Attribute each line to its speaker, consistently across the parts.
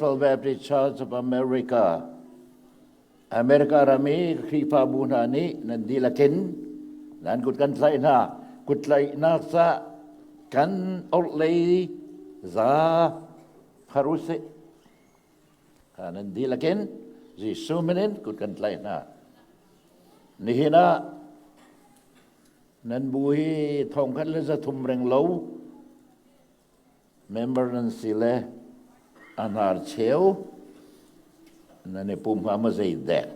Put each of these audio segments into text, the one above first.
Speaker 1: Gospel Baptist Church of America, America ram i Khrihfabu hna nih nan dihlak in nan kut kan tlaih hna. Kut tlaihnak ca kan orhlei za phar usih. Nan dihlak in Jesuh min in kut kan tlaih hna. Nihin ah nan bu hi thongkhat le 300 reng lo member nan si le a hnar cheu nan i pum hnga maw zei dek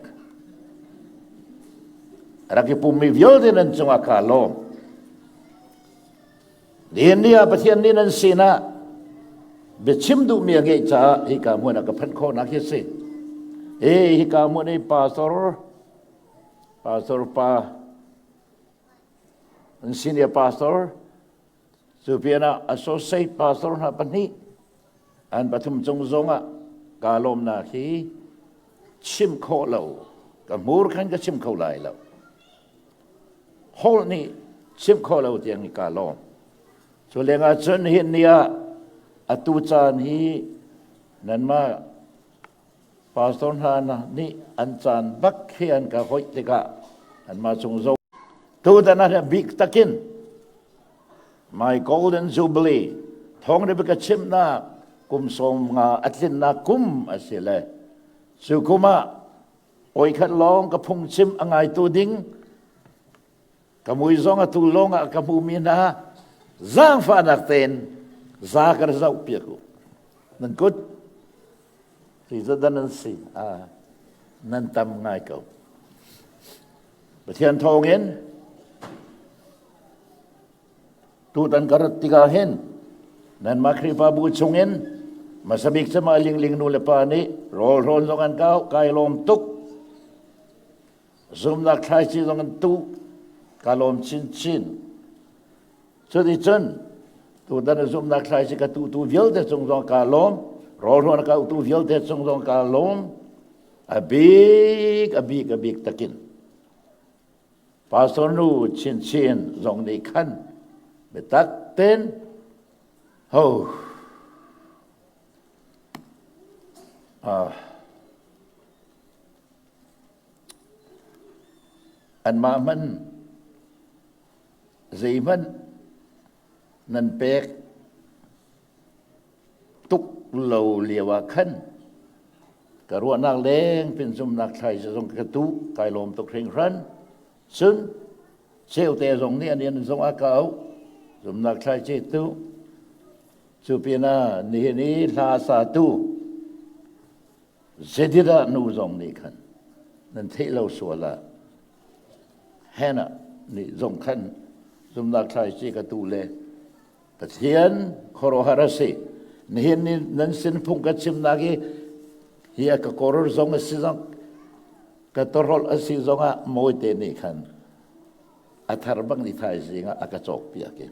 Speaker 1: rak i pummi vialte nan cungah kaa lawm nihin ni ah Pathian nih nan sinah biachim duhmi a ngeih caah hika hmun ah ka phanh khawhnak hi a si hi hika hmun i pastor pastor pa an senior pastor Cu pinah associate pastor hna pahnih an pathum cung zongah kaa lawmnak hi chim khawh lo ka hmur khan ka chim kho lai lo. Holh nih chim khawh lo tiang i kaa lawm. Cu lengah cun hin ni ah atu caan hi nanmah pastor hna nih an caan bak hi an ka hoih tikah anmah cung zo tutan ah bik takin my golden jubilee thawng ri ka chimnak kum 50 a tlinnak kum a si le cu kum ah oi khat lawng ka phungchim a ngaitu ding ka mui zong atu lawng ah ka hmumi hna zaangfahnak tein za ka zoh piak u nan kut Zeizahdah nan si? Ah, nan tam ngai ko. Pathian thawngin tutan ka rat tikah hin nanmah Khrihfabu chungin hmasabik cu mah lingling nu le pa nih rawl hrawn zong an kau kai lawm tuk zumnak thlaici zong an tuh ka lawm chinchin Cuticun tutan a zumhnak thlaici ka tuhtu vialte cung zong kaa lawm, rawlhrawn a ka uhtu vialte cung zong kaa lawm. A bik, a bik, a bik takin. Pastor nu chinchin zong nih khan biatak ten ho anmah hman Zeihmanh nan pek tuk lo lio ah khan ka ruahnak leng pin zumnak thlai zong ka tu kai lawm tuk hringhran. Cun ceute zong nih an in zong a ka auh zumnak thlai ce tu cu pinah nihin i hla satu Zedidah nu zong nih khan nan theih lo sual ah Hannah nih zong khan zumnak thlaici ka tu le Pathian khuaruahhar a si. Nihin ni nan sin phung ka chimnak hi hi a ka koror zong a si zong ka torolh a si zong ah mawite nih khan a thar bang ni thaizing ah a ka cawk piak i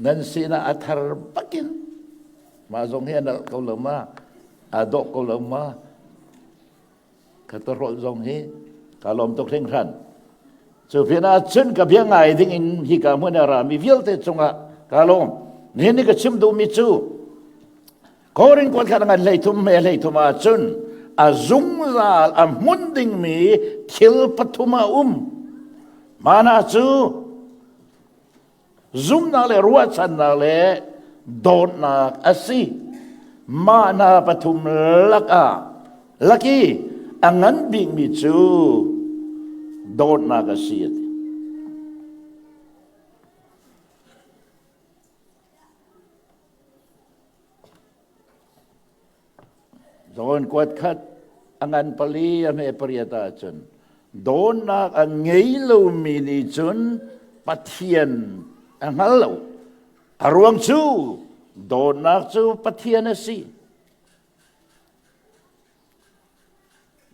Speaker 1: nan sinah a thar bakin mah zong hi a nalh ko lo ma aa dawh ko lo ma ka tawhrolh zong hi ka lawm tuk hringhran cu pinah cun ka bia ngai ding in hika hmun a rami vialte cungah ka lawm nihin ni ka chim duhmi cu Korin kuat khat ngan 13 me 33 ah cun a zungzal a hmun dingmi thil pathum a um mana cu Zumhnak le ruahchannak le dawtnak a si. Mah hna pathum lakah laki a ngan bikmi cu dawtnak a si a ti. Zawn kuat khat a ngan pali a hme pariat ahcun dawnnak a ngei lomi nih cun Pathian a hngal lo. A ruang cu dawtnak cu Pathian a si.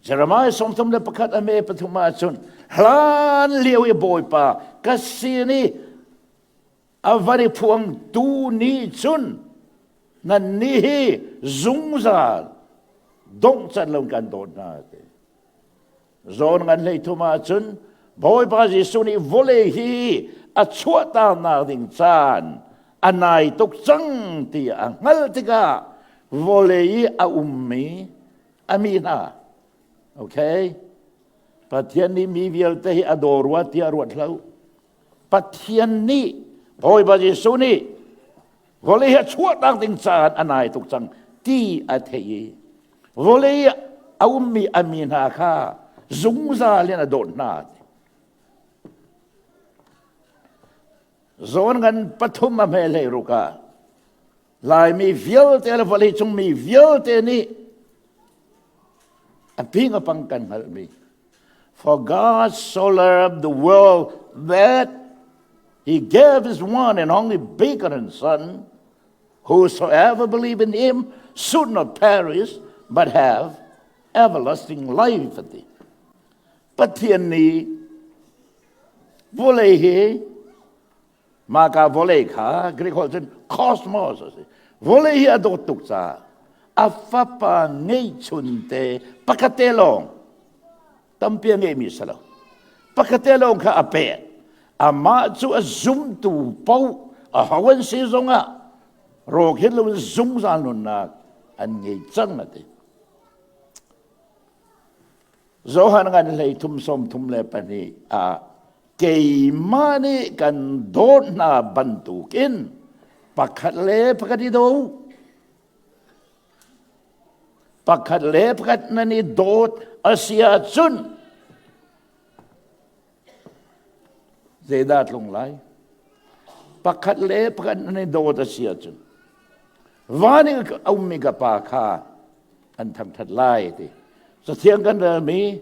Speaker 1: Jeremiah 31 a hme pathum ahcun hlan lio i Bawipa ka sin i a van i phuangtu nih cun nannih hi zungzal dongh can lo kan dawt hna ti zawn ngan 33 ah cun Bawipa Jesuh nih vawlei hi a chuahtaknak ding caan a nai tuk cang ti a hngalh tikah. Vawlei i a ummi a mi hna. Okay? Pathian nih mi vialte hi a daw rua tiah ruat hlah. Pathian nih Bawipa Jesuh nih vawlei hi a chuahtak ding caan a nai tuk cang ti a theih i vawlei a ummi a mi hna kha zungzal in a dawt hna. Zawn ngan pathum a hme hlei ruk ah Laimi vialte le vawlei cung mi vialte nih a ping a pang kan hngalhmi For God so loved the world that he gave his one and only begotten Son, whosoever believe in him should not perish, but have everlasting life. Pathian nih vawlei hi maka vawlei kha Greek holh cun cosmos a si. Vawlei hi a dawt tuk caah a fapa ngeihchun te pakhat te lawng tampi a ngeihmi si lo. Pakhat te lawng kha a pek. Amah cu a zumtu paoh a ho an si zongah rawk hin lo in zungzal nunnak an ngei cang a ti. Johan ngan hlei thum som thum le pahnih ah keimah nih kan dawt hna bantukin pakhat le pakhat i do. Pakhat le pakhat nan i dawt a si ahcun zeidah tlung lai? Pakhat le pakhat nan i dawt a si ahcun van i a ummi ka pa kha an thangṭhat lai ti. Cathiang kan relmi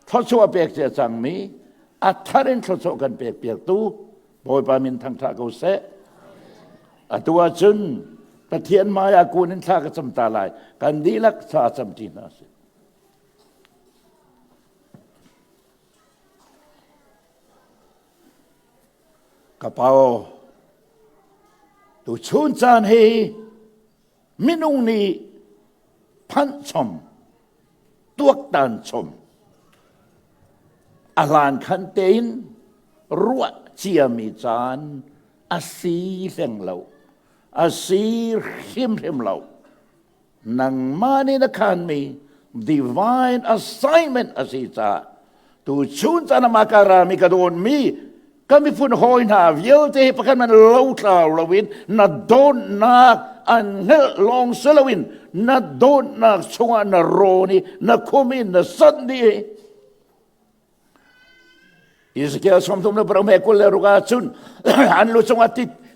Speaker 1: thluachuah pek cia cangmi a thar in thluachuah kan pek piaktu Bawipa min thangṭha ko seh. Atu ahcun Pathian hmai ah kun in thla ka cam ta lai. Kan dihlak thla cam ṭi hna sih. Ka pa tu chun caan hi minung nih phanh chom tuaktan chom a hlan khan tein ruah ciami caan a si hleng lo a si hrimhrim lo nangmah nih na khanmi divine assignment a si caah tu chun caan ah ka rami ka dawnmi ka miphun hawi hna vialte hi pakhat man lotlau loin na dawtnak an hngalh lawng si loin na dawtnak chungah na rawn i na khum i na sanh dih i Ezekiel sawmthum le paruk me 26 ah cun an lu cungah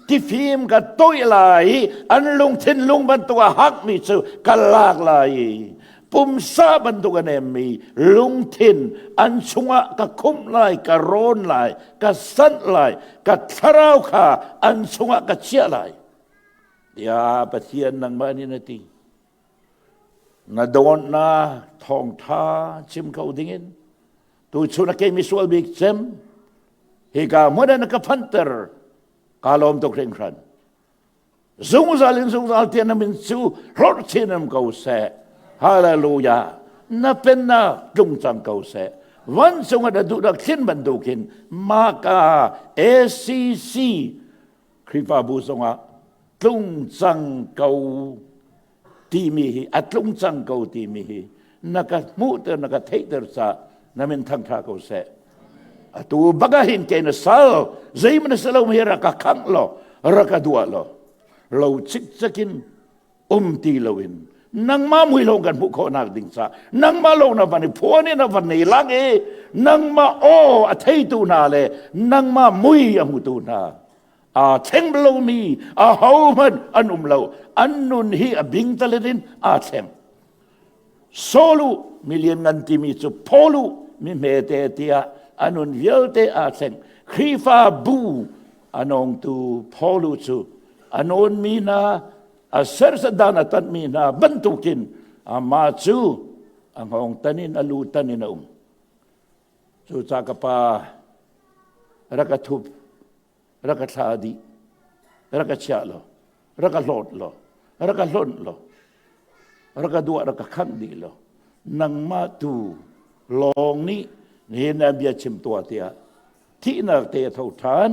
Speaker 1: tifim ka toih lai i an lungthin lung bantuk a hakmi cu ka lak lai i pumsa bantuk a nemmi lungthin an chungah ka khumh lai ka rawn lai ka sanh lai ka thlarau kha an chungah ka chiah lai tiah Pathian nangmah nih na ti na dawtnak thawngtha chim kho dingin tuchun a kei misual bik cem hika hmun ah na ka phanter ka lawm tuk hringhran zungzal in zungzal tiang na min cu hlorh chin um ko seh hallelujah na pennak tlung cang ko seh vancung ah na duhnak thlin bantukin maka ACC Khrihfabu zongah tlung cang ko timi hi a tlung cang ko timi hi na ka hmuhter na ka theihter ca na min thangtha ko seh atu baka hin ke na sal zeiman na salo hi rak ka khangh law rak ka duah law lo cikcek in um ti loin nangmah mui lawng kan hmuh khawh nak ding ca nangmah lawng na van i phuan i na van nei lang i nangmah aw a theitu hna le nangmah mui a hmutu hna aa thleng lomi ahohmanh an um lo an nun hi a bing talet in aa thleng Solu mi lianngan timi cu Pholu mi hmete tiah a nun vialte aa thleng Khrihfabu a nawngtu Pholu cu a nawnmi hna a sersadan a tanhmi hna bantukin amah cu a hngawng tan in a lu tan in a um cucaah ka pa rak ka thup rak ka thla dih rak ka chiah law rak ka hlawt law rak ka hlonh law rak ka duah rak ka khangh dih law nangmah tu lawng nih nihin ah bia chim tuah tiah thihnak te a tho ṭhan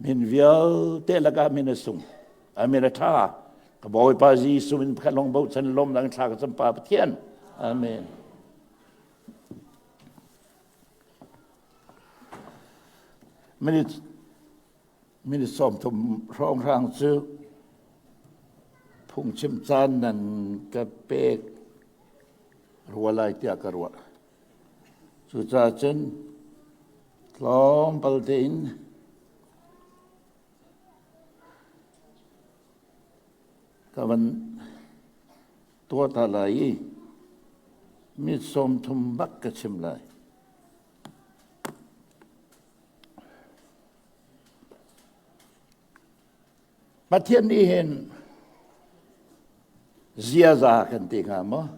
Speaker 1: min vialte lakah min a sung a min a ṭha. Ka Bawipa Jesuh min pakhat lawng bochan lawmnak thla ka cam Pa Pathian. Amen. Minute minute 30 hrawnghrang cu phungchim caan nan ka pek rua lai tiah ka ruah. Cucaah cun tlawmpal tein Ka van tuah ta lai i mit 30 bak ka chim lai. Pathian nih hin ziaza kan ti hnga maw?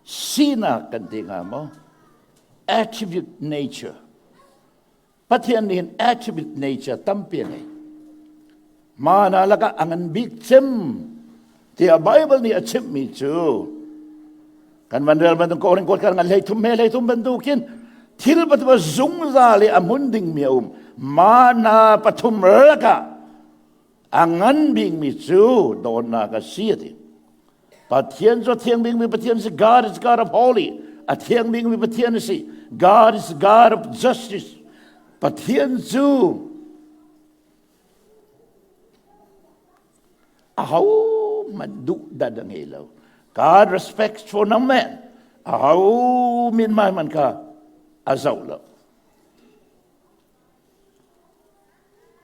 Speaker 1: Sinak kan ti hnga maw? Attribute nature. Pathian nih hin attribute nature tampi a ngei. Mana lakah a ngan bik cem tiah Bible nih a chimhmi cu kan van rel bantuk ko ring kan ngan hlei thum he hlei thum bantukin thil pathum zungzal i a hmun dingmi a um mana pathum lakah a ngan bikmi cu dawtnak a si a ti Pathian cu a thiang bikmi Pathian si God is God of holy a thiang bikmi Pathian a si God is God of justice Pathian cu aho hmanh duh dat a ngei lo God respects for no man aho min mai man kha a zoh lo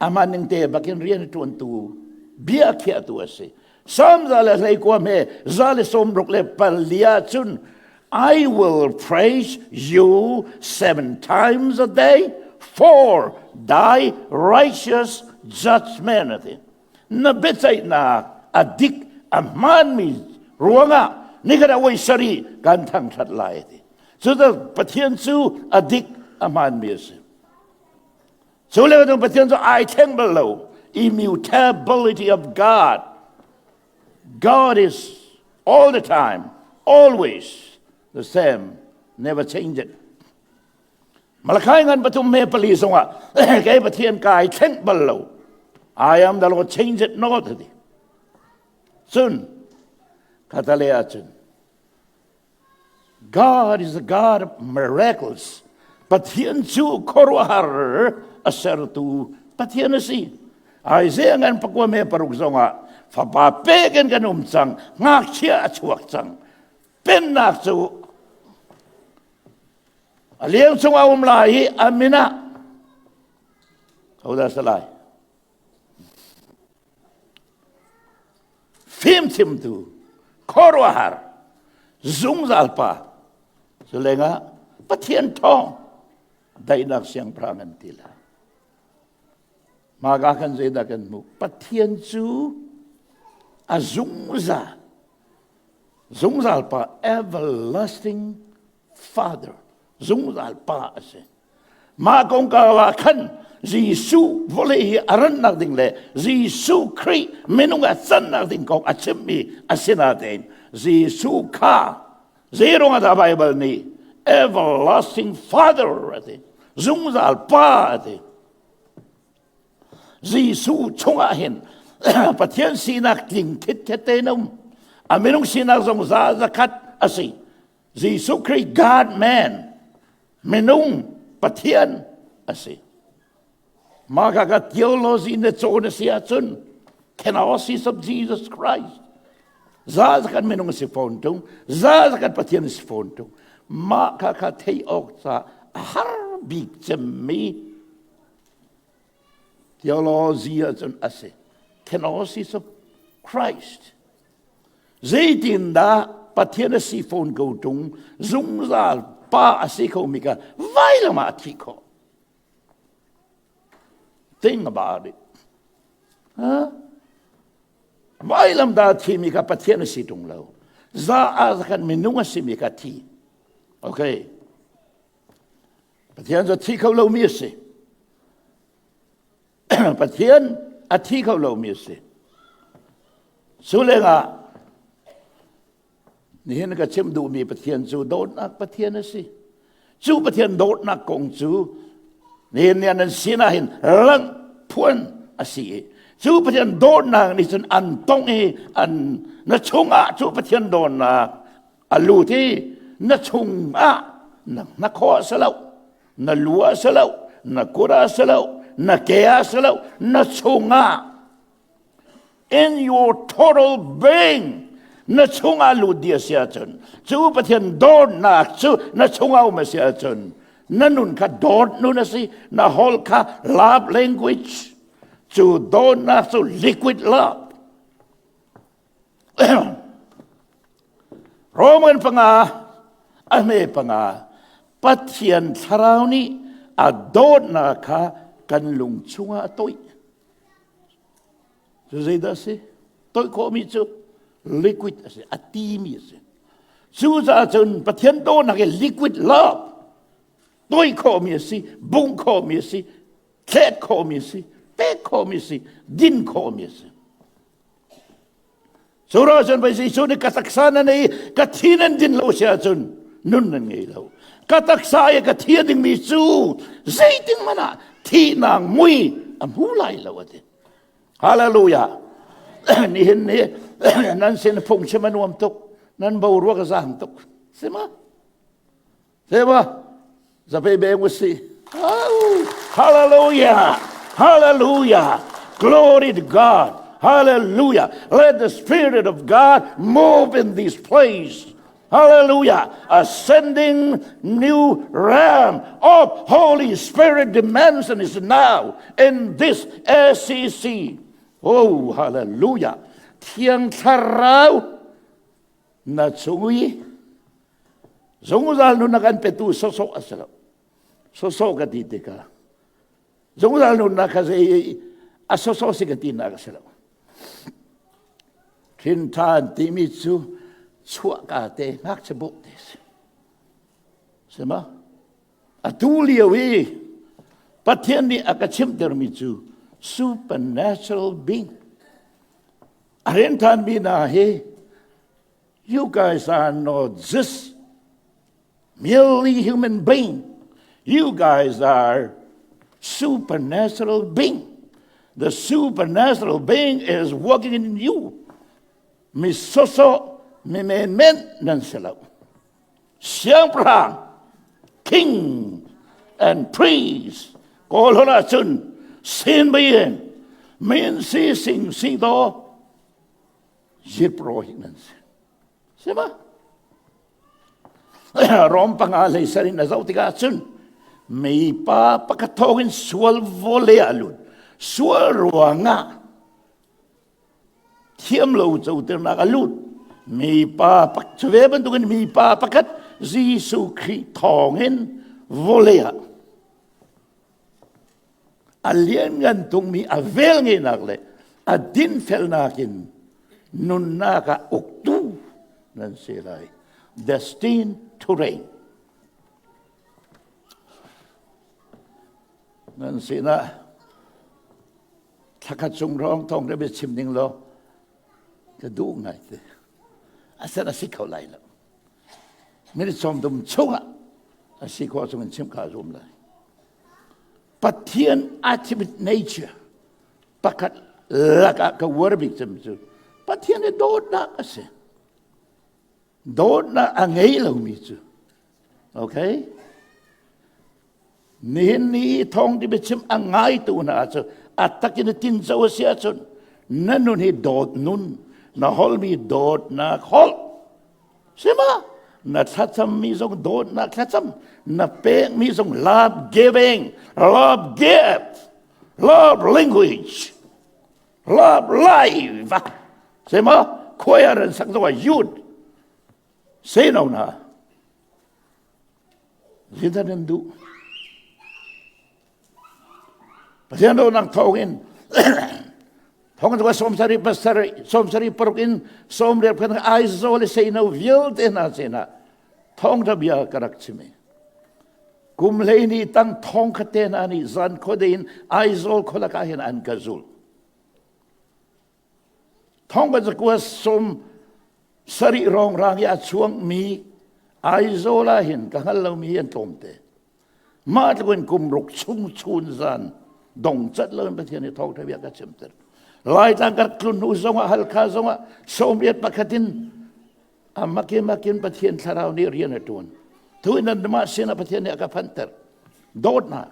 Speaker 1: Amah ning te bakin rian a ṭuantu bia a khiahtu a si. Psalm 121 he 164 ahcun I will praise you seven times a day for thy righteous judgment. A ti. Na biaceihnak a dik a hmaanmi ruangah nikhat ah voi sarih kan thangṭhat lai a ti. Cucaah Pathian cu a dik a hmaanmi a si. Cu le cu Pathian cu ai thleng bal lo. Immutability of God. God is all the time, always the same, never change it. Malakai ngan pathum me pali zongah kei Pathian ka ai thleng bal lo. I am the Lord, change it not. Cun, katale ahcun God is a God of miracles. Pathian cu khuaruahhar a sertu Pathian a si. Isaiah ngan pakua me paruk zongah fapa pek in kan um cang, ngakchia a chuak cang. Pennak cu a liang chungah um lai i a min ah hodah salai Fimchimtu, khuaruahhar, zungzal pa, cu lengah Pathian thawng daihnak siangpahrang an ti lai. Mah kan zeidah kan hmuh? Pathian cu a zungzal, zungzal pa, everlasting Father, zungzal pa a si. Mah kongkau ah khan Jesuh vawlei hi a rannak ding le Jesuh Khrih minung a cannak ding kong a chimmi a si natein Jesuh kha zeiruang ah dah Baibal nih everlasting Father a ti zungzal Pa a ti Jesuh chungah hin Pathian sinak tling thitthete in a um a minung sinak zong za zakhat a si Jesuh Khrih God man minung Pathian a si. Mah ka theology na cawn a si ahcun kenosis of Jesus Christ za kan minung a si fawn tung za kan Pathian a si fawn tung mah kha kha thei awk ca a har bik cemmi theology ahcun a si kenosis of Christ Zeitindah Pathian a si fawn ko ṭung zungzal pa a si khomi kha vailam ah a thih khawh. Think about it. Huh? Vailam dah thimi kha Pathian a si ṭung lo. Za ah khan minung a simi kha thi. Okay. Pathian cu thi kho lomi a si. Pathian a thi kho lomi a si. Cu lengah nihin ka chim duhmi Pathian cu dawtnak Pathian a si. Cu Pathian dawtnak kong cu nihin ni nan sinah hin langh phuan a si i Cu Pathian dawtnak nih cun an tongh i an na chungah cu Pathian dawtnak a lut i na chungah na hnakhaw a si lo, na lu a si lo, na kut a si lo, na ke a si lo, na chungah in your total being na chungah lut di a si ahcun cu Pathian dawtnak cu na chungah um a si ahcun na nun kha dawt nun a si na holh kha love language cu dawtnak cu liquid love Roman panga a hme panga Pathian thlarau nih a dawtnak kha kan lung chungah a toih Cu zeidah a si? Toih khawhmi cu liquid a si, a timi a si. Cucaah cun Pathian dawtnak hi liquid love toih khawhmi a si, bungh khawhmi a si, thlet khawhmi a si, pek khawhmi a si, din khawhmi a si. Cu ruangah cun pei Jesuh nih ka taksa nan ei, ka thi nan din lo si ahcun nun nan ngei lo. Ka taksa i ka thi a dingmi cu zeitin hmanh ah thihnak mui a hmu lai lo a ti. Hallelujah. Nihin ni nan sin phungchim a nuam tuk. Nan boruak a zaang tuk. Si ma? Si ma? Zapei beng usih. Oh, hallelujah. Hallelujah. Glory to God. Hallelujah. Let the Spirit of God move in this place. Hallelujah. Ascending new realm of Holy Spirit dimension is now in this SCC. Oh, hallelujah. Thiang Thlarau na chung i zungzal nunnak an petu sawsawh a si lo sawsawh ka ti tikah zungzal nunnak kha zei a sawsawh si ka tinak a si lo Ṭhinṭhan timi cu chuahka te ngakchia bawh te si si ma atu lio i Pathian nih a ka chimhtermi cu supernatural being a rianṭhanmi hna hi You guys are not just merely human being. You guys are supernatural being. The supernatural being is working in you. Mi soso mi men men nan si lo. Siangpahrang, king and priest kawl holh ahcun sin bayin min si sing si do Zipro hi nan si. Si ma? Rom panga lei sar in a zoh tikah cun mipa pakhat thawng in sual vawlei ah lut. Sual ruangah thiam lo coternak a lut. Mipa pak cu ve bantukin mipa pakhat Jesuh Khrih thawngin vawlei ah a lianngan tungmi a velngeihnak le a dinfelnak in nunnak ah uktu nan si lai destined to reign nan sinah thlakhat chung rong thong re chim ding lo ka duh ngai te asan a si kho lai lo minute sawm dum chungah a si khawh chung in chim kha zum lai Pathian attribute nature pakhat lakah ka uar bik cem cu Pathian i dawtnak a si. Dawtnak a ngei lomi cu. Okay? Nihin ni thawng ti biachim a ngaitu hna cu a takin a tinco a si ahcun na nun hi dawt nun na holmi dawtnak holh Sima na thlacammi zong dawtnak thlacam na pekmi zong love giving love gift love language love life sima khuai ran sak zong ah youth say no na zeidah nan duh Pathian dawtnak thawngin thong cu 76 76 in 80 khan Aizawl le Seino vialte hna sinah thawngṭha bia ka rak chim i kum hleihnih tang thong khat te hna nih zan khuadei in Aizawl khualak ah hin an ka zulh. Thong ka zakua 70 rongrang i a chuangmi Aizawl ah hin ka hngal lomi an tlawmte. Mah tluk in kum ruk chung chun zan dong cat lo in Pathian nih thawngṭha bia ka chimter. Laitlang ka tlun hnu zongah Halkha zongah sawmriat pakhat in a makin makin Pathian thlarau nih rian a ṭuan. Tu in mah sinah Pathian nih a ka phanter. Dawtnak.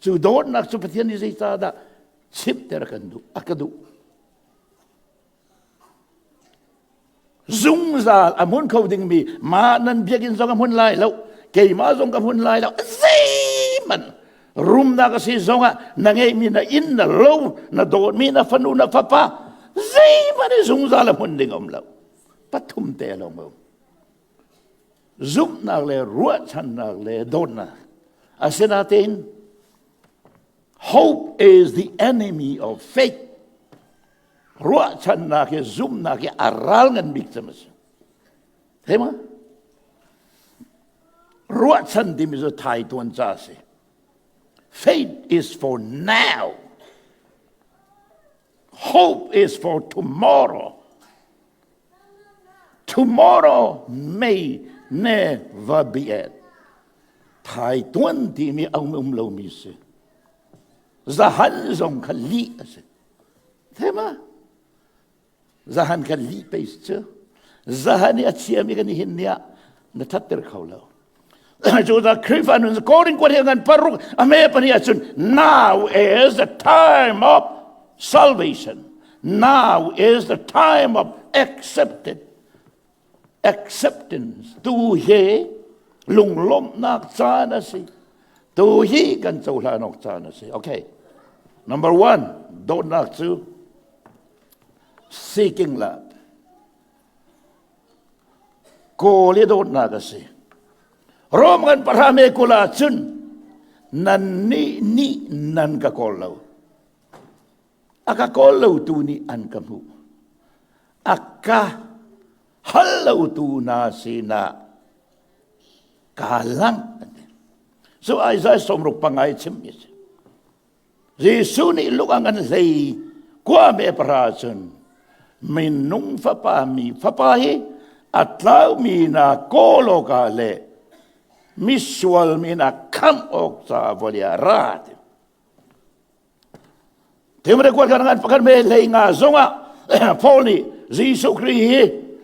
Speaker 1: Cu dawtnak cu Pathian nih zeicahdah chimter a kan duh, a ka duh. Zungzal a hmun kho dingmi mah nan biakinn zong a hmun lai lo, keimah zong ka hmun lai lo. Zeihmanh rumnak a si zongah na ngeihmi na inn na lo na dawtmi na fanu na fapa zeihmanh i zungzal a hmun ding um lo. Pathum te lawng um. Zumhnak le ruahchannak le dawtnak. Asinain hope is the enemy of faith. Ruahchannak hi zumhnak hi a ral ngan bik cem a si. Thei ma? Ruahchan timi cu thai tuan ca a si. Faith is for now. Hope is for tomorrow. Tomorrow may never be it. Thai tuan timi a um lomi si. Zahan zong kha lih a si. Thei ma? Zahan kha lih pei si cu. Zahan i a chiami kan i hin ni ah na thatter kho lo. Cu da Khrihfa nun Korin kuat he ngan paruk a me pani ahcun now is the time of salvation. Now is the time of accepted acceptance. Tu hi lunglawmhnak caan a si. Tu hi kan cohlan awk caan a si. Okay. Number one, dawtnak cu seeking love. Kawl i dawtnak a si. Rom kan pahra me kul ah cun nannih nih nan ka kawl lo. A ka kawl lotu nih an ka hmuh. A ka hal lotu hna sinah kaa langh. So Isaiah sawmruk pangai chimmi a si. Jesuh nih lung a ngan hlei kua me para cun minung fapa mi fapa hi a tlaumi na kawl awkah le misual mi na khamh awk ca vawlei ah ra ti. Timre kuat kan ngan pakhat me hlei nga zongah Paul nih Jesuh Khrih hi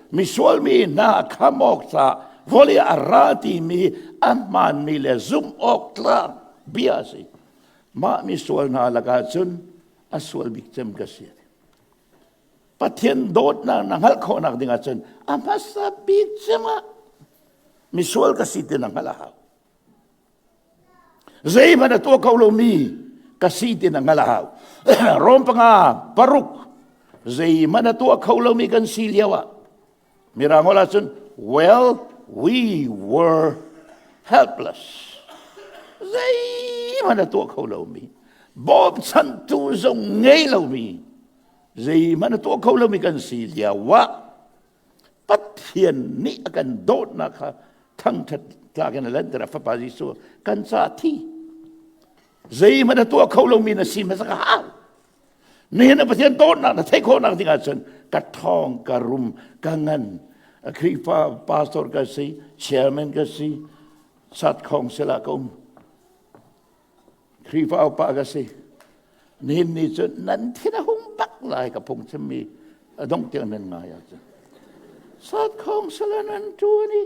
Speaker 1: misual mi hna khamh awk ca vawlei ah a ra timi a hmaanmi le zumh awk tlak bia a si. Mah misual hna lakah cun a sual bik cem ka si. Pathian dawtnak na hngalh khawhnak ding ahcun a hmasa bik cem ah misual ka si ti na hngalh a hau. Zeihmanh a tuah kho lomi ka si ti na hngalh a hau. Rom panga paruk zeihmanh a tuah kho lomi kan si lio ah Mirang holh ahcun well we were helpless. Zeihmanh a tuah kho lomi, bawmchantu zong ngei lomi, zeihmanh a tuah kho lomi kan si lio ah Pathian nih a kan dawtnak kha thangṭhat tlak in a lanter a fapa Jesuh kan ca thi. Zeihmanh a tuah kho lomi na si hmasa ka hau. Nihin ah Pathian dawtnak na theih khawhnak ding ahcun ka ṭhawng, ka rum, ka ngan, Khrihfa pastor ka si, chairman ka si, satkhong sila ka um. Khrihfa upa ka si. Nihin ni cu nan thin a hung bak lai ka phung chimmi a dongh tiang nan ngai ahcun. Satkhong sila nan ṭuan i,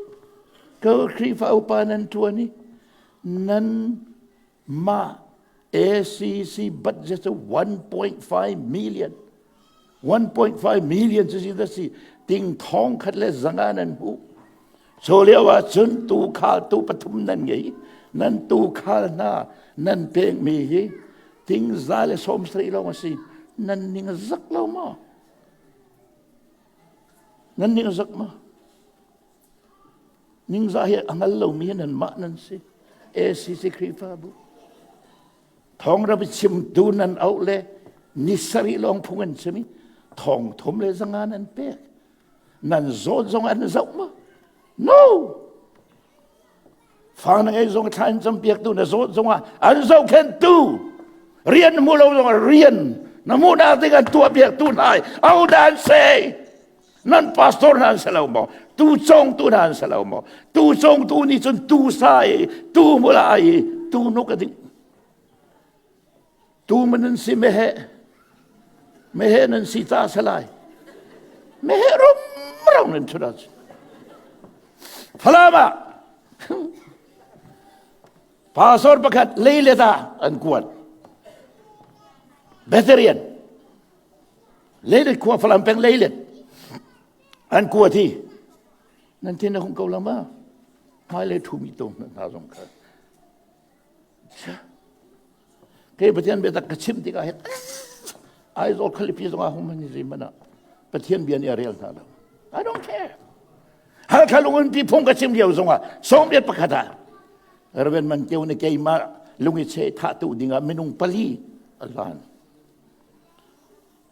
Speaker 1: ka Khrihfa upa nan ṭuan i, nan Mah ACC budget cu 1.5 million 1.5 million cu si si ting thong khat le zanga nan hmuh so lio ah cun tu khal tu pathum nan ngei nan tu khal hna nan pek mi hi ting za le som sarih lawng a si nan ning zak lo maw nan ning zak maw Ningzah hi a hngal lomi hi nanmah nan si. ACC Khrihfabu. Thawng ram chimtu nan auh le ni sarih lawng phung an chim i thong thum le zanga nan pek. Nan zawt zong an zoh ma? No! Fa na ngei zong thla in campiaktu na zawt zong ah an zohkhenhtu rian hmu lo zong ah rian na hmuhnak ding an tuahpiaktu hna au dan se nan pastor hna an si lo maw tu congtu hna an si lo maw tu congtu nih cun tu sa i tu mula i tu nuk a ding tu man an si meheh. Meheh nan si ca a si lai. Meheh rumro nan ṭhut ahcun. Falam ah pastor pakhat leilet ah an kuat. Veteran leilet khua Falam peng leilet an kuat hi nan thin a hung ko la ma hmailei ṭhumi to hna zong kha Kei Pathian biatak ka chim tikah hin Aizawl khualipi zongah hung man i man ah Pathian bia nih a rel hna lo. I don't care. Halkha lungun pi phung ka chim lio zongah sawmriat pakhat ah Reverend Man Kio nih keimah lung i cheh thah tu dingah minung pali a hlan.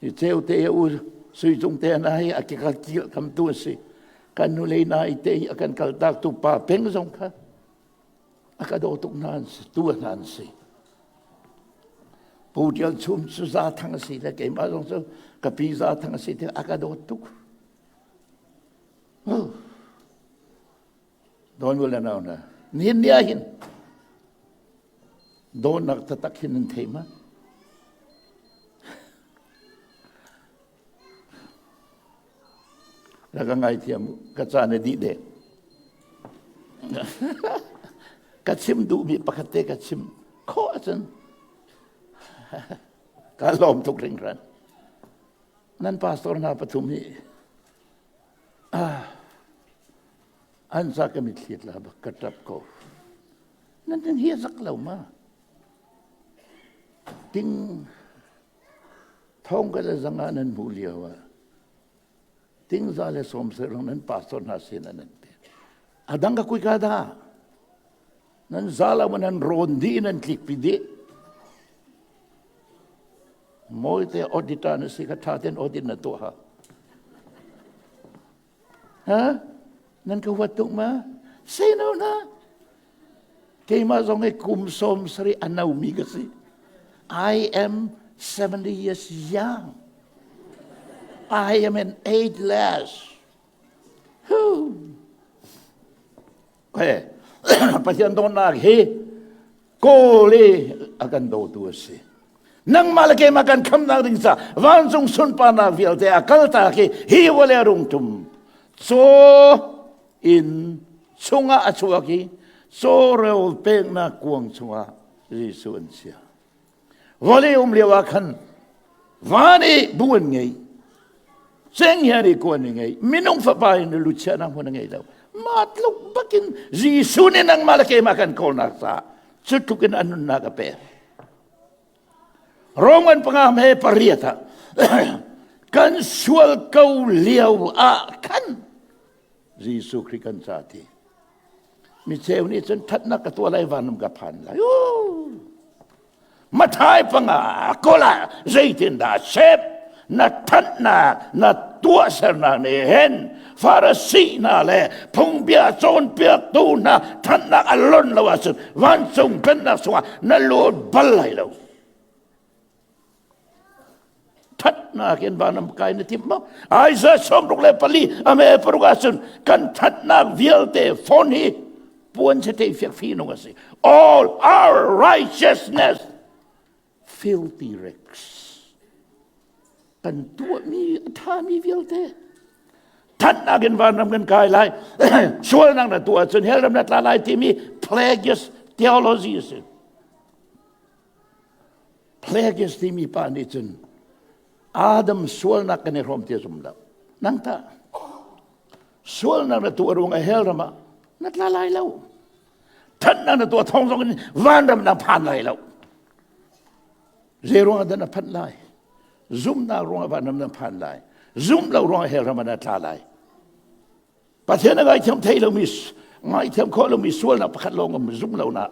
Speaker 1: Hi ceu te u sui cung te na hi a ka kil kam tu a si. Kan nu lei na i te hi a kan kaltak tu pa peng zong kha a ka daw tuk hna an si tu hna an si Pu Tial Chum cu za thang a si le keimah zong cu ka pi za thang a si ti a ka dawt tuk Don wil na na nihin ni ah hin dawtnak taktak hin nan thei ma Na ka ngaithiam u, ka caan a dih deng. ka chim duhmi pakhat te ka chim khawh ahcun ka lawm tuk hringhran. Nan pastor hna pathum hi ah, an za ka mitthli tla bak ka ṭap ko. Nan nan hi a zak lo ma? Ting Thong ka le zangah nan hmuh lio ah tingza le sawmsarih lawng nan pastor hna sin ah nan pek. A dang ka kuika dah? Nan za lo nan rawn dih nan tlikpi dih. Mawite auditor na si kha ṭha tein audit na tuah ha. Ha? Nan ka huat tuk ma? Say no na. Keimah zong hi kum 70 a nomi ka si. I am 70 years young. I am an ageless. Okay. Pathian dawtnak hi kawl i a kan dawtu a si. Nangmah le keimah kan khamnak ding ca vancung sunparnak vialte a kaltak i hi vawlei a rung tum. Caw inn chungah a chuak i cawrel peknak kuang chungah Jesuh an chia. Vawlei um lio ah khan van i bu an ngei, cenghngia i kuan i ngei, minung fapa in lu chiahnak hmun a ngei lo. Mah tluk bakin Jesuh nih nangmah le keimah kan kawlnak caah cu tluk in a nunnak a pek. Roman panga he pariat ah kan sual ko lio ah khan Jesuh Khrih kan ca ti. Mi cheu nih cun thatnak ka tuah lai vanram ka phan lai. Mathai panga kola zeitindah sep na thatnak na tuahsernak nih hin Farasi hna le phungbia cawnpiaktu hna thatnak a lon lo ahcun vancung pennak chungah na lut bal lai lo. Thatnak in vanam kai na timh maw? Isaiah 64 ame paruk ahcun kan thatnak vialte phone hi puan chete fiak fi nung a si. All our righteousness filthy rags. Kan tuahmi a ṭhami vialte thatnak in vanram kan kai lai sualnak na tuah ahcun hell ram na tla lai timi plagueis theology a si. Plagueis timi pa nih cun Adam sualnak kan i hrawm ti a zum lo. Nang tah sualnak na tuah ruang ah hell ram ah na tla lai lo. Thatnak na tuah thawng zong in vanram na phan lai lo. Zei ruang ah dah na phanh lai? Zumnak ruang ah vanram na phan lai. Zum lo ruang ah hell ram ah na tla lai. Pathian a ngaithiam thei lomi ngaithiam khawh lomi sualnak pakhat lawng um zum lonak.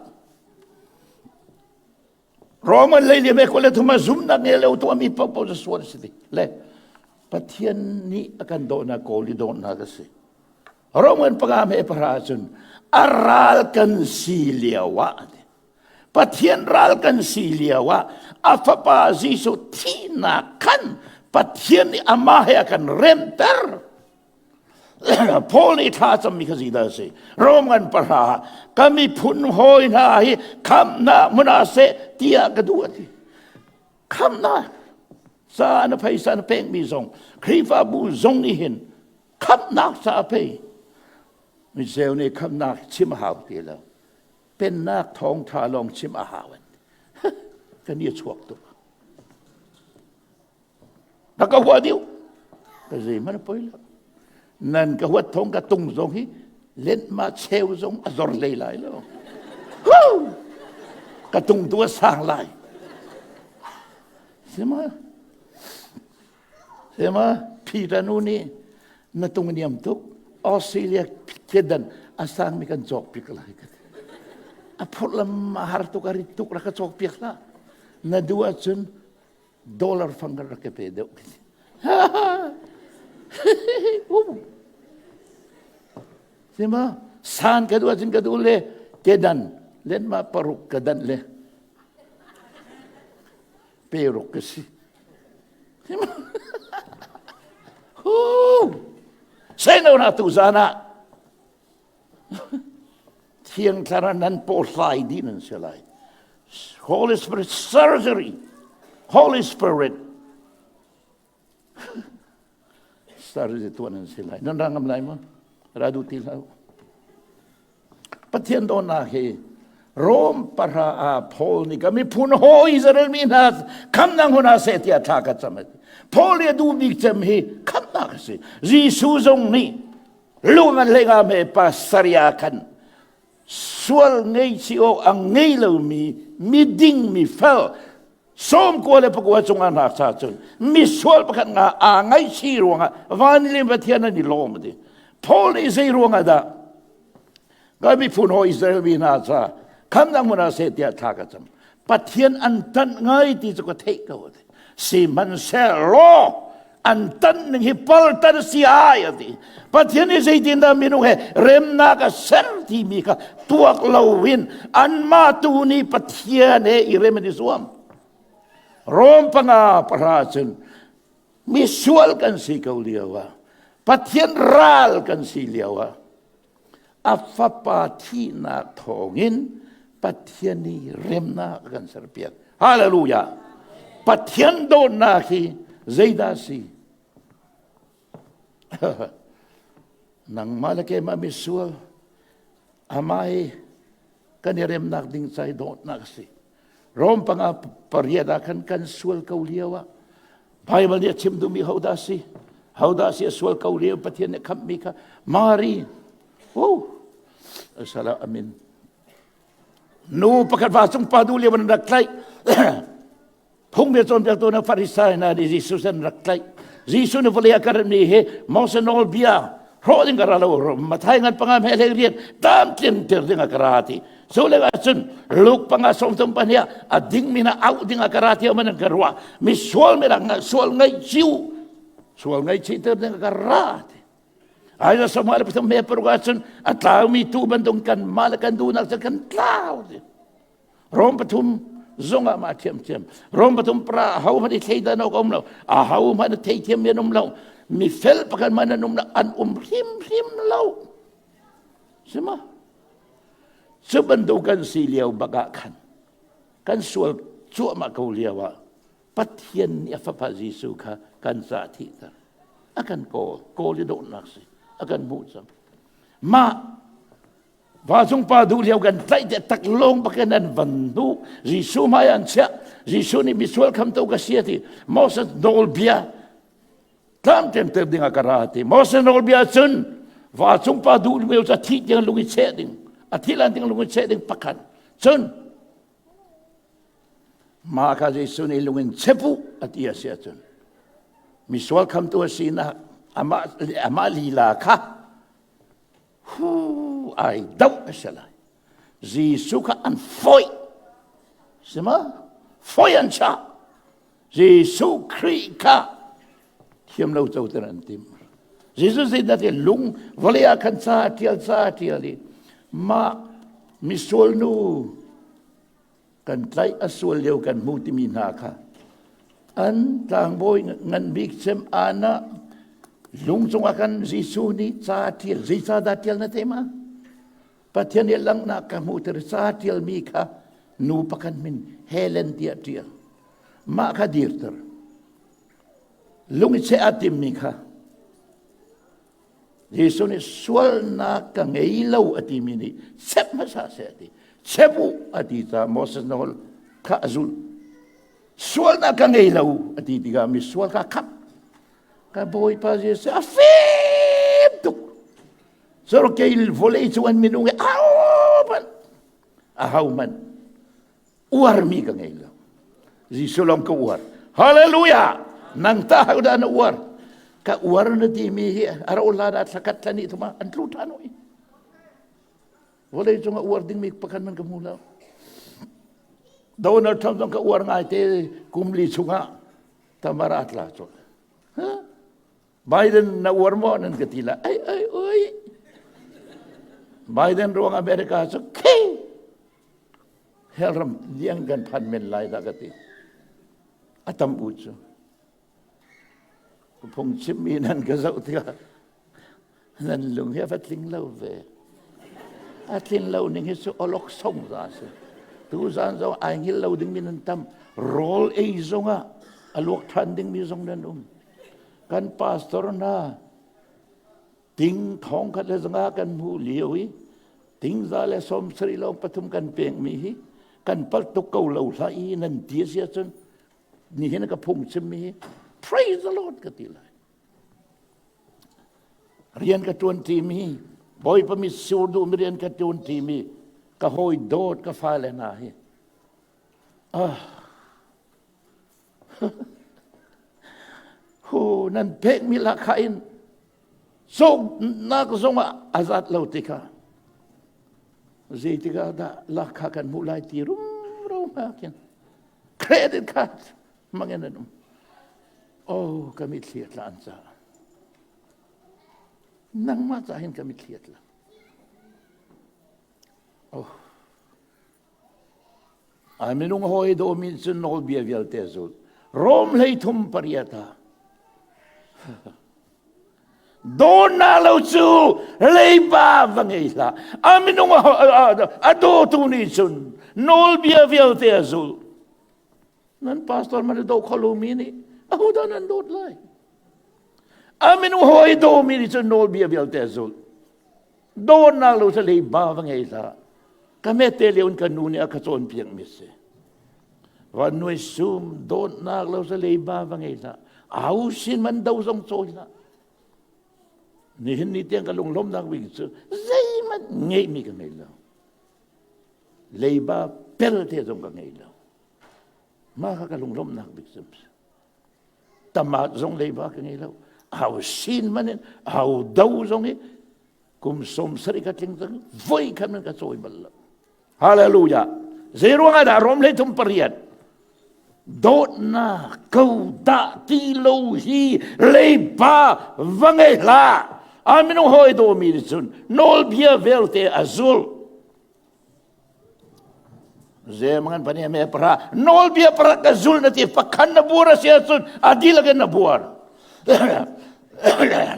Speaker 1: Roman lei liam e kule thuma zumnak nge lo tuahmi paohpaoh cu sual a si ti le Pathian nih a kan dawhnak kawl i dawhnak a si. Roman panga me pahra cun a ral kan si lio ah Pathian ral kan si lio ah a fapa Jesuh thihnak khan Pathian nih amah he a kan remter. Paul nih thla cammi kha zeidah a si? Rom ngan pahra ka miphun hawi hna hi khamhnak hmun ah seh tiah ka duh a ti. Khamhnak. Ca na phaisa na pekmi zong Khrihfabu zong nih hin khamhnak ca a pei. Micheu nih khamhnak chim a hau ti lo. Pennak thawngṭha lawng chim a hau an Kan i chuak tuk. Na ka hua dih. Ka zei hmanh a poi lo. Nan ka huat thawng ka tung zong hi lenhma cheu zong a zor hlei lai lo. Ka tung tu a sang lai. Sima Sima Peter nu nih na tung niam tuk Australia kedan a sangmi kan cawk piak lai ka ti. A phurh lam a har tuk a rit tuk rak ka cawk piak hlah. Na duh ahcun dollar fang kan rak ka pe deuh ka ti. Sima san ka duh ahcun ka duh le kedan lenma paruk ka dan le peruk ka si. Hu Seino na tu zan ah Thiang Thlarau nan paw hlai dih nan si lai. Holy Spirit surgery. Holy Spirit surgery tuah nan si lai. Nan ra ngam lai maw? Ra duh ti hlah. Pathian dawtnak hi Rom pahra ah Paul nih ka miphun hawi Israel mi hna khamnak hmun ah seh tiah thla ka cam. Paul nih a duh bik cem hi khamnak a si. Jesuh zong nih lung an hlei nga me pa saria khan sual ngei si awk a ngei lomi miding mi fel 94 cungah hna cha cun misual pakhat nga aa ngaihchih ruangah van le Pathian an i lawm ti. Paul nih zei ruangah dah ka miphun hawi Israel mi hna ca khamnak hmun ah seh tiah thla ka cam. Pathian an tanh ngai ti cu ka theih ko ti. Sihmanhsehlaw an tanh ning hi paltan si ai a ti. Pathian nih zeitindah minung he remnak a ser timi kha tuak loin anmah tu nih Pathian he i rem an i zuam. Rom 5:10 cun misual kan si ko lio ah Pathian ral kan si lio ah a fapa thihnak thawngin Pathian nih remnak a kan serpiak. Hallelujah! Pathian dawtnak hi zeidah si? Nangmah le keimah misual amah hi kan i remnak ding cai dawtnak a si. Rom 5:8 ah khan kan sual ko lio ah Bible nih a chim duhmi hodah si? Hodah si a sual ko lio Pathian nih khamhmi kha Mari. Oh, asala amin. Nu pakhat va cung pa du lio an rak tlaih. Phungbia cawnpiaktu na Farisai hna nih Jesuh an rak tlaih. Jesuh nih vawlei a karmi hi Moses nawlbia hrawh ding ka ra lo Mathai ngan panga me hlei rian tam tlin tir ding a ka ra ti cu le ahcun Luke 5 30 pahnih a ding mi na auh ding a ka ra ti man ka ruah mi sual mi rak sual ngai chiu sual ngai chi tir ding a ka ra ti ai na sama le pathum me paruk ahcun a tlau mi tu bantuk kan mah le kan duhnak cu kan tlau ti Rom pathum zong ah mah thiamthiam. Rom pathum pra ho hmanh i thleidan awk a um lo. A ho hmanh a theithiam mi an um lo. Mi fel pakhat hmanh an um lo. An um hrimhrim lo. Sima? Cu bantuk kan si lio bak ah khan kan sual cuahmah ko lio ah Pathian nih a fapa Jesuh kha kan ca thihter. A kan kawl, kawl i dawtnak si. A kan hmuh cang. Mah Vancung pa duh lio kan tlaih te tak lawng bakin an van hnu Jesuh hmai an chiah Jesuh nih misual khamtu ka si ti Moses nawlbia tlamtling ter ding ah ka ra ti Moses nawlbia cun vancung pa duh lio ca thih tiang lung i cheh ding a thih lan ding lung i cheh ding pakhat cun mah kha Jesuh nih lung in chepu a ti a si ahcun misual khamtu a sinak amah amah lila kha Hu ai doh a si lai. Jesuh kha an foih. Si ma? Foih an chah. Jesuh Khrih kha thiam lo coter an tim. Jesuh zeidah ti lung vawlei ah khan ca a ṭial ca a ṭial i mah misual nu kan tlaih a sual lio kan hmu timi hna kha an tlangbawi ngan bik cem ana lung cungah kan Jesuh nih ca ṭial zei ca dah ṭial na te ma Pathian nih langhnak ka hmuhter ca ṭialmi kha nu pakhat min Helen tiah ṭial mah kha dirter. Lung i cheh a timmi kha Jesuh nih sualnak ka ngei lo a timi nih chep hmasa seh a ti. Chep u a ti caah Moses nawl kha a zulh. Sualnak ka ngei lo a ti tikah mi sual kha khap. Ka Bawipa Jesuh a fim tuk. Cur kei vawlei cung an minung i au man a hau man uarmi ka ngei lo. Jesuh lawng ka uar. Hallelujah! Nang ta hau dah na uar? Ka uar na timi hi a ro la dah thlakat thlani thuma an tlu ṭhan oi. Vawlei cung a uar dingmi pakhat man ka hmu lo. Donald Trump zong ka uar ngai te kum li chungah tamara tla cawlh. Biden na uar maw nan ka ti la ai ai oi Biden ruang America cu khi hell ram liang kan phan men lai dah ka ti a tam u cu phung chimmi nan ka zoh tikah nan lung hi a va tling lo ve a tlin lo ning hi cu olok song za si tu zan zong ai ngil lo ding mi nan tam rawl ei zongah a luak than ding mi zong nan um Kan pastor hna ting thong khat le zanga kan hmuh lio i tingza le 70 lawng pathum kan pekmi hi kan palh tuk ko lo hlah i nan ti a si ahcun nihin ka phung chimmi hi praise the Lord ka ti lai. Rian ka ṭuan ṭimi Bawipa mi sur duhmi rian ka ṭuan ṭimi ka hawi dawt ka fale hna hi ah Hu nan pekmi lahkhah in cawknak zongah a zat lo tikah zeitikah dah lahkhah kan hmuh lai ti rumro hngak in credit card hmang in an um. Oh, ka mitthli a tla an caah. Nangmah caah hin ka mitthli a tla. Oh. A minung hawi dawmi cun nawlbia vialte zul. Rom 33 8 ah Dawtnak lo cu leiba va ngei hlah. A minung a dawtu nih cun nawlbia vialte a zulh. Nan pastor man a daw kho lomi nih ahodah nan dawt lai? A minung hawi dawmi nih cun nawlbia vialte a zulh. Dawtnak lo cu leiba va ngei hlah. Ka mete lio in ka nu nih a ka cawnpiak mi si. Van nuai sum dawtnak lo cu leiba va ngei hlah. Au sin man do zong cawi hlah. Nihin ni tiang ka lunglawmnak bik cu zeihmanh ngeihmi ka ngei lo. Leiba pelte zong ka ngei lo. Mah kha ka lunglawmhnak bik cu Tama zong leiba ka ngei lo. Au sin man in au do zong i kum 70 ka tling cang voi khat man ka cawi bal lo. Hallelujah. Zei ruang ah dah Rom 38 dawtnak ko dah ti lo hi leiba va ngei hlah. A minung hawi dawmi nih cun nawlbia vialte a zulh. Zemangan pani me para nawlbia para ka zul na ti pakhan na buar a si ahcun a dihlak in na buar.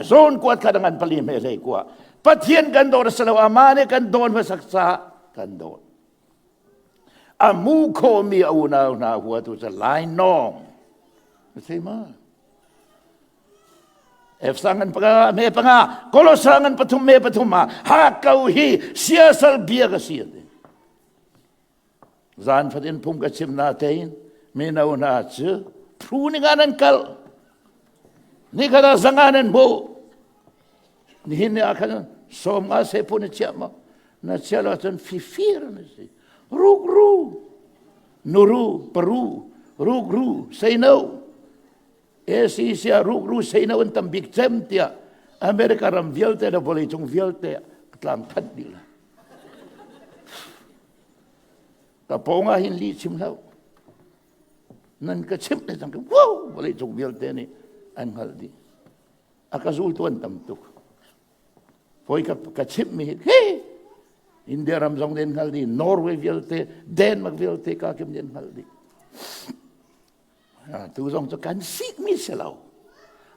Speaker 1: Zawn kuat kha dangan pali me hlei kua. Pathian kan dawt a si lo ama nih kan dawn hmasak caah kan dawt. A mu khomi a unau hna huatu cu lainawng. Na thei ma? Efsa ngan panga me panga Kolosa ngan pathum me pathum ah ha ko hi siasal bia ka si ati zan fatin phung ka chim na tein mino hna cu phu ni nga nan kal ni khat ah zanga nan hmu nihin ni ah khan som nga se phu na chiah ma na chiah lo cun fifir na si ruk ru nuru paru ruk ru say no ACC ah rukru seino an tam bik cem tiah America ram vialte le vawleicung vialte tlang thanh dih la. Ka pawng ah hin lih chim hlah. Nan ka chimh le cang wow vawleicung vialte nih an hngalh dih. A ka zultu an tam tuk. Foi ka ka chimh mi hi India ram zong den hngal dih, Norway vialte, Denmark vialte ka kim den hngal dih. Tu zong cu kan sikmi si lo.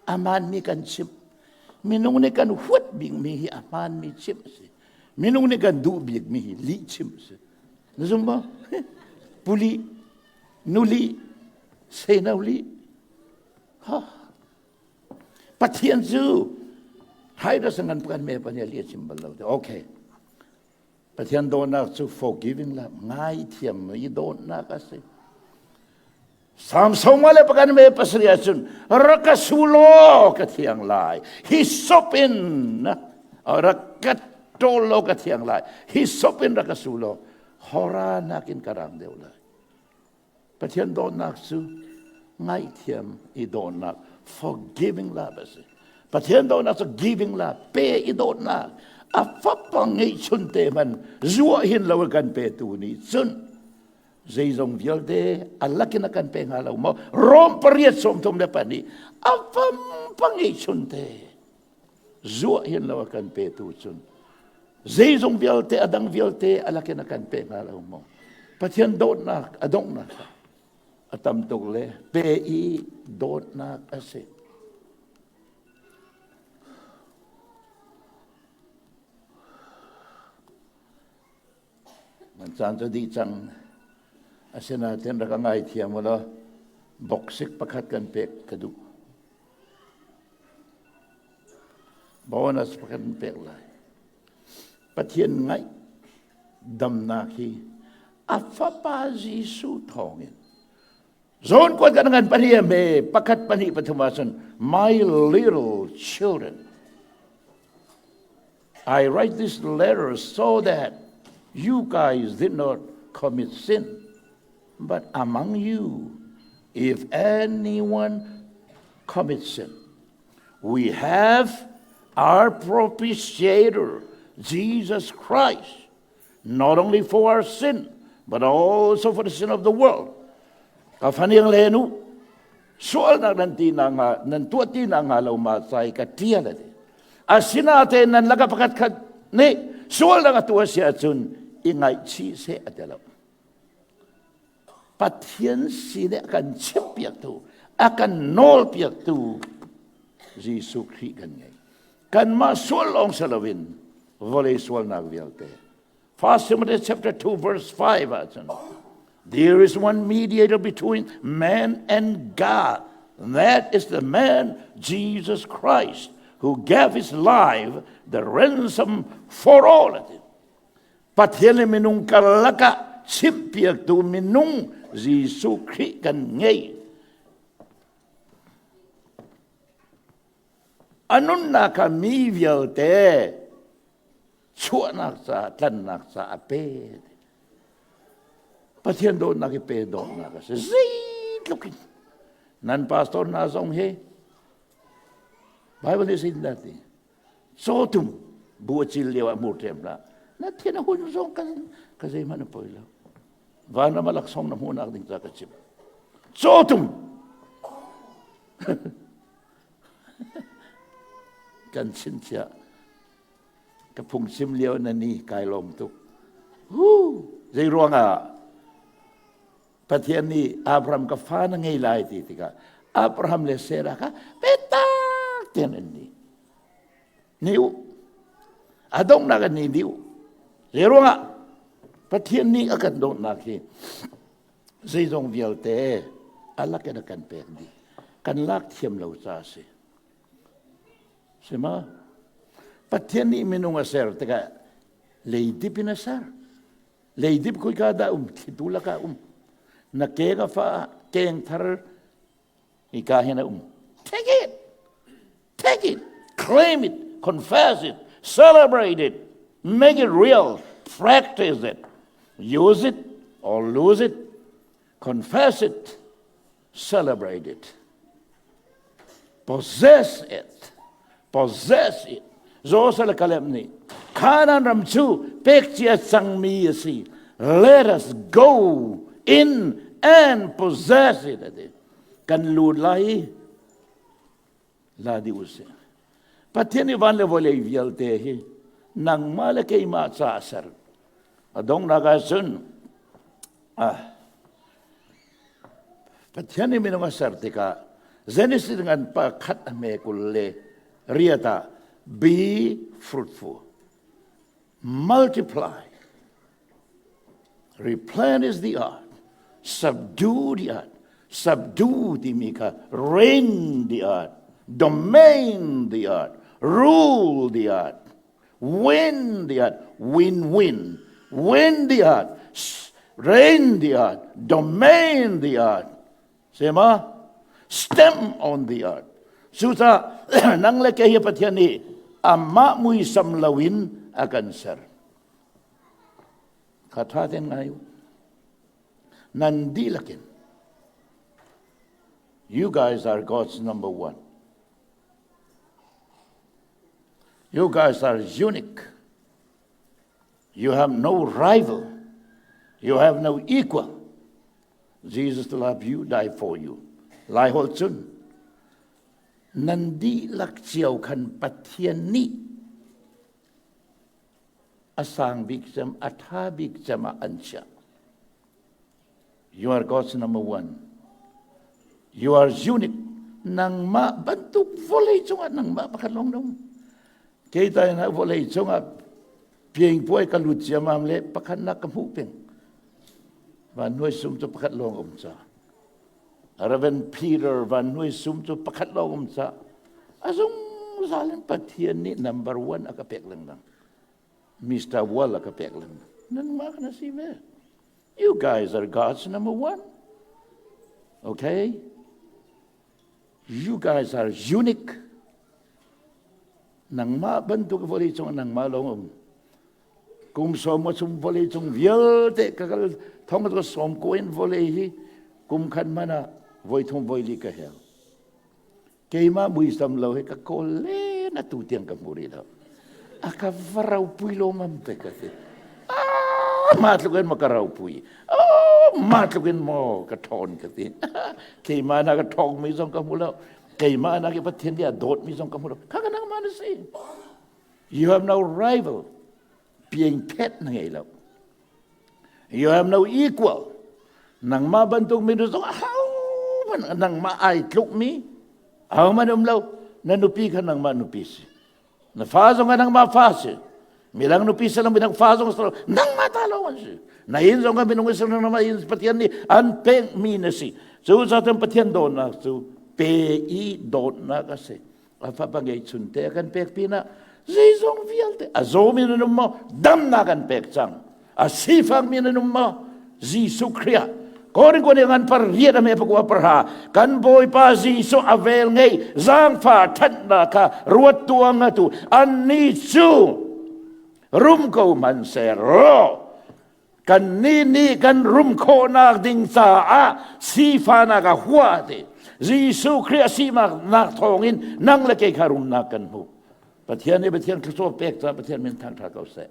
Speaker 1: A hmaanmi kan chimh. Minung nih kan huat bikmi hi a hmaanmi chimh a si. Minung nih kan duh bikmi hi lih chimh a si. Na zum maw? Puli, nuli, seno li. Ha. Pathian cu Titus ngan kan me pa nih a chim bal lo. Okay. Pathian dawtnak cu forgiving love, ngaithiam i dawtnak a si. Samsung le pakan me pasari ahcun rak ka su law ka thiang lai. Hi sop in rak ka ṭawl law ka thiang lai. Hi sop in rak ka su law hora nakin ka rang deuh lai. Pathian dawtnak cu ngaihthiam i dawtnak forgiving love a si. Pathian dawtnak cu giving love pe i dawtnak a fapa ngeihchun te man zuah hin lo kan petu nih cun zeizong vialte a lakin a kan pe hnga lo maw Rom pariat 34 a fapa ngeihchun te zuah hin lo a kan petu cun zeizong vialte a dang vialte a lakin a kan pe hnga lo maw Pathian dawtnak a donghnak a tam tuk le pe i dawtnak a si Nan caan cu dih cang. Asinain rak a ngaithiam u law boksik pakhat kan pek ka duh. Bonus pakhat kan pek lai. Pathian ngaih damnak hi a fapa Jesuh thawngin zawn kuat kan ngan pahnih me pakhat pahnih pathum ahcun my little children I write this letter so that you guys did not commit sin. But among you, if anyone commits sin, we have our propitiator, Jesus Christ, not only for our sin, but also for the sin of the world. Ka faniang le nu, sualnak nan ti na nga nan tuah ti na nga lo ma sai ka tial ati asinatein nan laka pakhat khat nih sualnak a tuah si ahcun i ngaihchih seh a ti lo Pathian sin a kan chimpiaktu a kan nawlpiaktu Jesuh Khrih kan ngei kanmah sual lawng si loin vawlei sualnak vialte First Timothy chapter 2 verse 5 ahcun There is one mediator between man and God. That is the man Jesus Christ who gave his life the ransom for all. Pathian le minung karlak ah chimhpiaktu minung Jesuh Khrih kan ngei. A nunnak kha mi vialte chuahnak caah tlannak caah a pe. Pathian dawtnak hi pe dawtnak a si. Zeitluk in nan pastor hna zong hi Bible nih sin dah ti cawtum bu a cil lio ah hmur ṭem hlah na thin a hun zong ka ka zeihmanh a poi lo vanram a laksawng na hmuhnak ding ca ka chim cawtum kan chinchiah ka phungchim lio na ni kai lawm tuk hu zei ruangah Pathian nih Abraham ka fa na ngei lai ti tikah Abraham le Sarah kha petak tian an ni ni u a donghnak an ni dih u zei ruangah Pathian nih a kan dawtnak hi zeizong vialte a lakin a kan pek dih kan lak thiam lo ca a si sima Pathian nih minung a ser tikah leidip in a ser leidip khoika dah um thlitu lakah um na ke ka fa keng thar hika hin a um take it take it claim it confess it celebrate it make it real practice it use it or lose it confess it celebrate it possess it possess it Joseph le Caleb nih Canaan ram cu pek cia cangmi a si let us go in and possess it ati kan lut lai la di usih Pathian i van le vawlei vialte hi nangmah le keimah ca a ser a donghnak ah cun ah Pathian nih minung a ser tikah Genesis ngan pakhat a hme kul le riat ah be fruitful multiply replenish the earth subdue the earth subdue timi kha reign the earth. Domain the earth, rule the earth, win the earth, win win, win the earth, reign the earth, domain the earth. Sema stamp on the earth. Cucaah nang le kei hi Pathian nih amah muisam loin a kan ser. Kha tha ten ngai u. Nan dihlak in. You guys are God's number one. You guys are unique. You have no rival. You have no equal. Jesus love you, die for you. Lai holh cun nan dihlak cio khan Pathian nih a sang bik cem, a tha bik cem ah an chiah. You are God's number one. You are unique. Nangmah bantuk vawlei cungah nangmah pakhat lawng dong. Kei ta na vawlei cungah piang puai ka lut ciamam le pakhat nak ka hmuh peng. Van nuai sum cu pakhat lawng um ca. Reverend Peter Van Nuai Sum cu pakhat lawng um ca. A zungzal in Pathian nih number one a ka pek lengmang. Mr. Wall a ka pek lengmang. Nanmah kan si ve. You guys are God's number one. Okay? You guys are unique. Nangmah bantuk vawlei cung nangmah lawng um. Kum sawm chung vawlei cung vialte ka kal thong ka sawm ko in vawlei hi kum khat mana voi thum voi li ka hel. Keimah muisam lo hi ka kawl len atu tiang ka hmu rih lo. A ka va ropui lawmam te ka ti. Ah, mah tluk in maw ka ropui. Oh, mah tluk in maw ka ṭhawn ka ti. Keimah na ka ṭhawngmi zong ka hmu lo. Keimah na ke Pathian nih a dawtmi zong ka hmu lo. Kha ka nangmah na si. You have no rival. Piang phet na ngei lo. You have no equal. Nangmah bantuk mi zong ahohmanh nangmah ai tlukmi ahohmanh um lo. Na nupi kha nangmah nupi si. Na fa zong kha nangmah fa si. Midang nupi si lo, midang fa zong si lo, nangmah ta lo an si. Na inn zong kha minung si lo, nangmah inn Pathian nih an pekmi na si. Cu caah Pathian dawtnak cu pe i dawtnak a si. A fapa ngeihchun te a kan pek pinah zeizong vialte a zawmi nan um maw damnak an pek cang a sifakmi nan um maw Jesuh Khrih ah Korin ko ngan par riat ame pakua parha kan bawipa Jesuh a vel ngei zaangfa thatnak kha ruat tuang atu anni cu rum ko man se ro Kannih nih kan rum khawhnak ding caah sifahnak a huah ti. Jesuh Khrih a sinak thawngin nang le kei kha rumnak kan hmu. Pathian nih Pathian thluachuah pek caah Pathian min thangṭhat ko seh.